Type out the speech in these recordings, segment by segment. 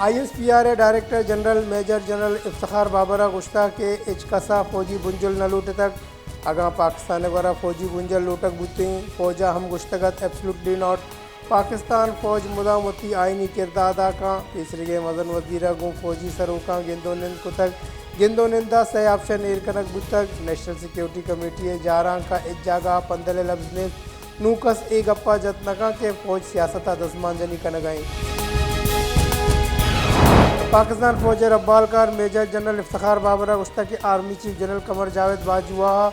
آئی S P R ءِ director general major general Iftikhar Babar ءَ گوشتگ کہ ہچ کس ءَ فوجی بنجل نہ لوٹتگ۔ اگاں پاکستان ءِ گورا فوجی بنجل لوٹگ بوتیں، فوج ءَ ہم گوشتگ ات، ایبسلوٹلی ناٹ۔ پاکستان فوج مدام وتی آئینی کردار ادا کاں۔ پیسریگیں مزن وزیر ءَ گوں فوجی سروکاں گند ءُ نند کتگ۔ گند ءُ نند ءَ سئے آپشن ایر کنگ بوتگ۔ نیشنل سیکورٹی کمیٹی ءِ جارانک ءَ ہچ جاگہ ءَ پندل ءِ لبز نیست۔ نوں کس اے گپ ءَ جت نہ کنت کہ فوج سیاست ءَ دزمانجنی کنگ ءَ انت۔ پاکستان فوج ءِ ربالکار میجر جنرل افتخار بابر ءَ گوشتگ کہ آرمی چیف جنرل قمر جاوید باجوہ ءَ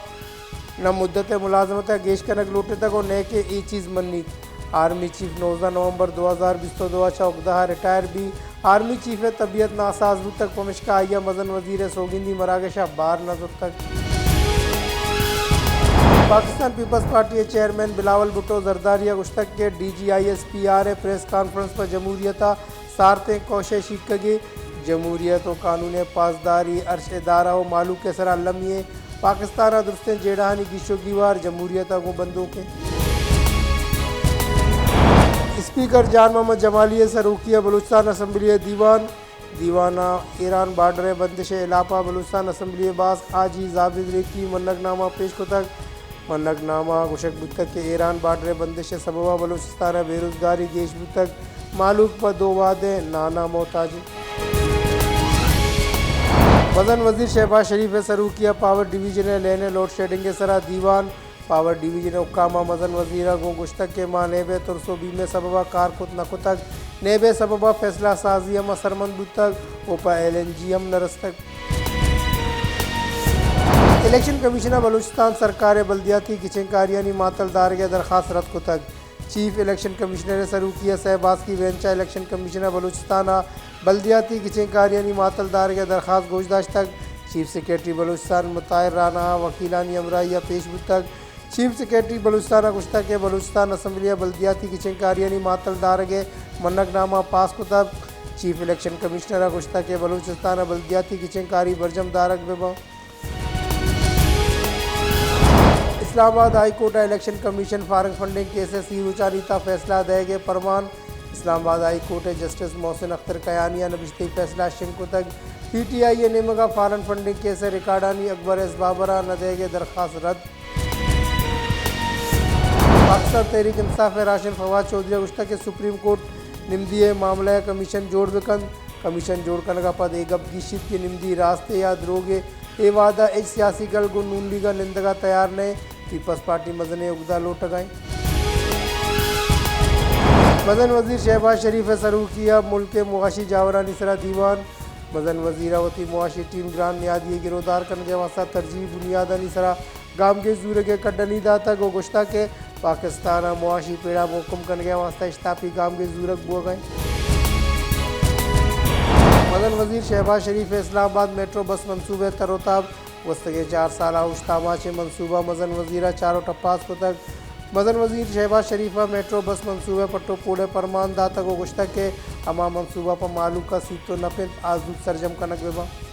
نہ مدت ءِ ملازمت ءَ گیش کنگ لوٹتگ ءُ نئے کہ اے چیز منیت۔ آرمی چیف نوزدہ نومبر دو ہزار بیست ءُ دو ءَ چہ اگدہ ءَ ریٹائر بی۔ آرمی چیف ءِ طبیعت ناساز بوتگ، پمشکا آئی ءَ مزن وزیر ءِ سوگندی مراگش ءَ بار نہ زرتگ۔ پاکستان پیپلز پارٹی ءِ چیئرمین بلاول بھٹو زرداری ءَ گوشتگ کہ D G I S P R ءِ پریس کانفرنس پہ جمہوریت ءَ سارتیں کوشش ایکگے۔ جمہوریت ءُ قانون ءِ پاسداری ہرچ ادارہ ءُ مہلوک ءِ سرا المی ایں۔ پاکستان ءَ درستیں جیڑہانی گیش ءُ گیوار جمہوریت ءَ گوں بندوک ایں۔ اسپیکر جان محمد جمالی ءِ سروکی ءَ بلوچستان اسمبلی ءِ دیوان، دیوان ءَ ایران بارڈر ءِ بندش ءِ ہلاپ ءَ بلوچستان اسمبلی ءِ باسک حاجی زابد ریکی منگ نامہ پیش کتگ۔ منگ نامہ ءَ گوشگ بوتگ کہ ایران بارڈر ءِ بندش ءِ سبب ءَ بلوچستان ءَ بے روزگاری گیش بوتگ، مہلوک پہ دو وہدیں نان ءَ محتاج انت۔ مزن وزیر شہباز شریف ءِ سروکی ءَ پاور ڈویژن ءِ لین ءِ لوڈ شیڈنگ ءِ سرا دیوان، پاور ڈویژن ءِ حکام ءَ مزن وزیر ءَ گوں گوشتگ کہ ما نیب ءِ ترس ءُ بیم ءِ سبب ءَ کار کت نہ کتگ، نیب ءِ سبب ءَ فیصلہ سازی ہم اثرمند بوتگ ءُ پہ ایل این جی ہم نہ رستگ۔ الیکشن کمیشن ءَ بلوچستان سرکار ءِ بلدیاتی گچین کاریانی ماتل دارگ ءِ درخواست رد کتگ۔ چیف الیکشن کمشنر ءِ سروکی ءَ سئے باسکی بینچ ءَ الیکشن کمیشن آف بلوچستان ءَ بلدیاتی گچین کاریانی ماتل دارگ ءِ درخواست گوش داشتگ۔ چیف سیکرٹری بلوچستان مطاہر رانا ءَ وکیلانی ہمراہی ءَ پیش بوتگ۔ چیف سیکرٹری بلوچستان ءَ گوشتگ کہ بلوچستان اسمبلی ءَ بلدیاتی گچین کاریانی ماتل دارگ ءِ منگ نامہ پاس کتگ۔ چیف الیکشن کمشنر ءَ گوشتگ کہ بلوچستان ءَ بلدیاتی گچین کاری برجم دارگ بہ بنت۔ اسلام آباد ہائی کورٹ ءَ election commission foreign funding case ءِ سی روچانی تہا فیصلہ دئیگ ءِ پرمان۔ اسلام آباد ہائی کورٹ ءِ جسٹس محسن اختر کیانی ءَ نبشتہی فیصلہ شنگ کتگ۔ پی ٹی آئی ءِ نیمگ ءَ فارن فنڈنگ کیس ءِ ریکارڈانی اکبر ایس بابر ءَ نہ دئیگ ءِ درخواست رد۔ پاکستان تحریک انصاف ءِ راہشون فواد چوہدری ءَ گوشتگ کہ سپریم کورٹ نمدی ءِ معاملہ ءَ کمیشن جوڑ بہ کنت۔ کمیشن جوڑ کنگ ءَ پد اے گپ گیشیت کہ نمدی راستے یا دروگے، اے وہد ءَ ہچ سیاسی گل گوں نون لیگ ءَ نندگ ءَ تیار نہ انت، پیپلز پارٹی مزنیں اگدہ لوٹگ ءَ انت۔ مزن وزیر شہباز شریف ءِ سروکی ءَ ملک ءِ معاشی جاورانی سرا دیوان، مزن وزیر ءَ وتی معاشی ٹیم گران نیادی ءِ گرودار کنگ ءِ واستہ ترجیحی بنیادانی سرا گامگیج زورگ ءِ کڈنی داتگ ءُ گوشتگ کہ پاکستان ءَ معاشی پیڑا مھکم کنگ ءِ واستہ اشتاپی گامگیج زورگ بوگ ءَ انت۔ مزن وزیر شہباز شریف ءِ اسلام آباد میٹرو بس منصوبہ ءِ تر ءُ تاب، گوستگیں چار سال ءَ اوشتاماچیں منصوبہ، مزن وزیر ءَ چار ءُ ٹپاس کتگ۔ مزن وزیر شہباز شریف ءَ میٹرو بس منصوبہ ءِ پٹ ءُ پول ءِ پرمان داتگ ءُ گوشتگ کہ ہما منصوبہ پہ مہلوک ءَ سوت ءُ نپ انت، آ زوت سرجم کنگ بہ بنت۔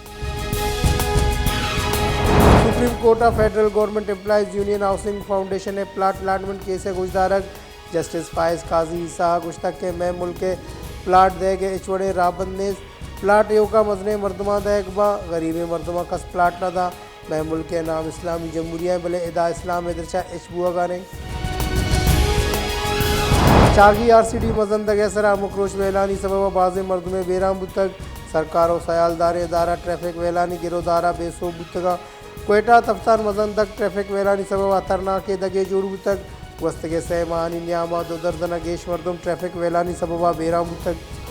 سپریم کورٹ ءَ federal government employees union housing foundation ءِ پلاٹ الاٹمنٹ کیس ءِ گوشدارگ، جسٹس فائز قاضی عیسی ءَ گوشتگ کہ مئے ملک ءِ پلاٹ دئیگ ءِ ہچ وڑیں راہبند نیست، پلاٹ ایوک ءَ مزنیں مردماں دئیگ باں، غریبیں مردماں کس پلاٹ نہ داں۔ مئے ملک ءِ نام اسلامی جمہوریہ ایں، بلے ادا اسلام ءِ درچ ءَ ہچ بوہگ ءَ نہ انت۔ چاگی آر سی ڈی مزن دگ ءِ سرا ہمک روچ ویلانی سبب ءَ بازیں مردمے بیران بوتگ۔ سرکار ءُ سیالداریں ادارہ ٹریفک ویلانی گرودار ءَ بے سوب بوتگ انت۔ کوئٹہ ءَ تفتان مزن دگ ٹریفک ویلانی سبب ءَ ہترناکیں دگے جوڑ بوتگ۔ گوستگیں سئے ماہانی نیام ءَ دو درزن ءَ گیش مردم ٹریفک ویلانی سبب ءَ بیران بوتگ۔